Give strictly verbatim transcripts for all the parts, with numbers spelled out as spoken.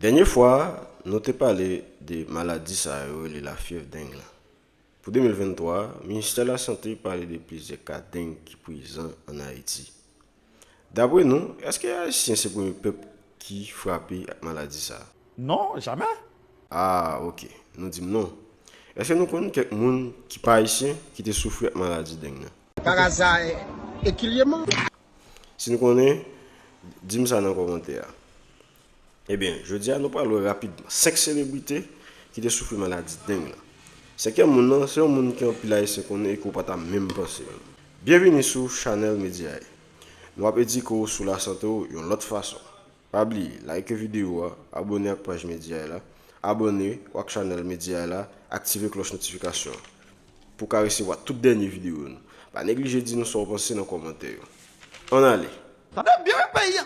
Dènye fwa, nou te pale de maladi sa yo rele lafyèv deng lan. Pou de mil venntwa, Ministè Lasante pale de plizyè ka deng ki prezan ann Ayiti. Dapre nou, èske Ayisyen se premye pèp ki frape ak maladi sa a? Non, jamè. Ah, ok. Nou di m non. Èske nou konn kèk moun ki pa Ayisyen ki te soufri ak maladi deng nan? Par hasard, et qu'il y est mort. Si nou konnen, di m sa nan kòmantè a. Ebyen, jodi a nou pral wè rapidman senk selebrite ki te soufri maladi deng lan. Senkyèm moun nan, se yon moun ki anpil Ayisyen konnen e ke w pa ta menm panse menm. Byenvini sou chanèl Medya e. Nou ap edike w sou lasante w yon lòt fason. Pa bliye, like videyo a, abòne ak paj Medya e la, abòne w ak chanèl Medya e la, aktive klòch notifikasyon an pou w ka resevwa tout dènye videyo nou. Pa neglije di nou sa w panse nan kòmantè yo. Ann ale! Tande byen wi peyi a.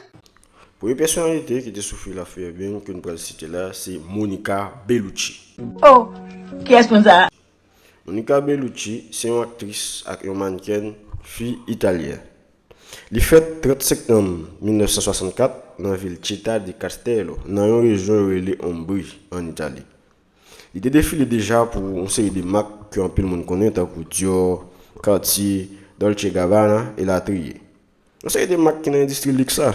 Premye pèsonalite ki te soufri lafyèv deng ke nou pral site la, se Monica Bellucci. Oh, kiyès moun sa? Monica Bellucci se yon aktris ak yon mannequin fi italyèn. Li fèt trant septanm mil nèf san swasannkat nan vil Città di Castello, nan yon rejyon yo rele Ombrie, ann Itali. Li te defile deja pou yon seri de mak ke anpil moun konnen, tankou Dior, Cartier, Dolce Gabbana, elatriye. Yon seri de mak ki nan endistri liks la.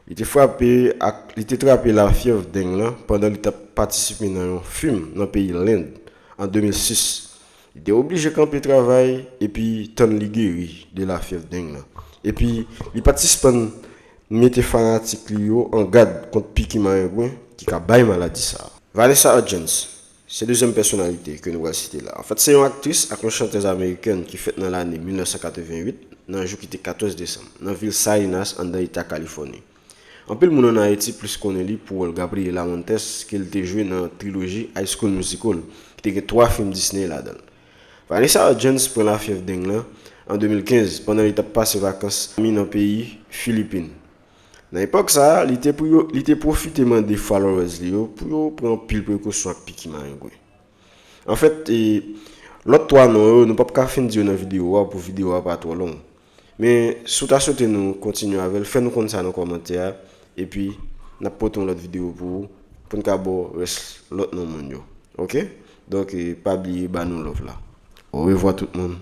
Li te frape ak, li te trape lafyèv deng lan pandan li t ap patisipe nan yon fim nan peyi Lend an de mil sis. Li te oblije kanpe travay epi tann li geri de lafyèv deng lan. Epi, li pa t sispann mete fanatik li yo an gad kont piki marengwen ki ka bay maladi sa a. Vanessa Hudgens se dezyèm pèsonalite ke nou pral site la. Anfèt, se yon aktris ak yon chantèz amerikèn ki fèt nan lane mil nèf san katrevenn uit, nan jou ki te katòz desanm, nan vil Salinas, anndan eta Kalifòni. Anpil moun ann Ayiti plis konnen li pou wòl Gabriela Montez ke l te jwe nan triloji High School Musical, ki te gen twa fim Disney ladan l. Vanessa Hudgens pran lafyèv deng lan an de mil kenz pandan li t ap pase vakans nan peyi Filipin. Nan epòk sa a, li te, li te pwofite mande followers li yo pou yo pran anpil prekosyon ak piki marengwen. Anfèt, e, lòt twa non yo, nou p ap ka fin di yo nan videyo a pou videyo a pa twò long. Men, si w ta swete nou kontinye avè l, fè nou konn sa nan kòmantè a, epi n ap pote yon lòt videyo pou ou, pou n ka ba w rès lòt non moun yo. Oke? Donk, e, pa bliye ba nou love la. Orevwa tout moun.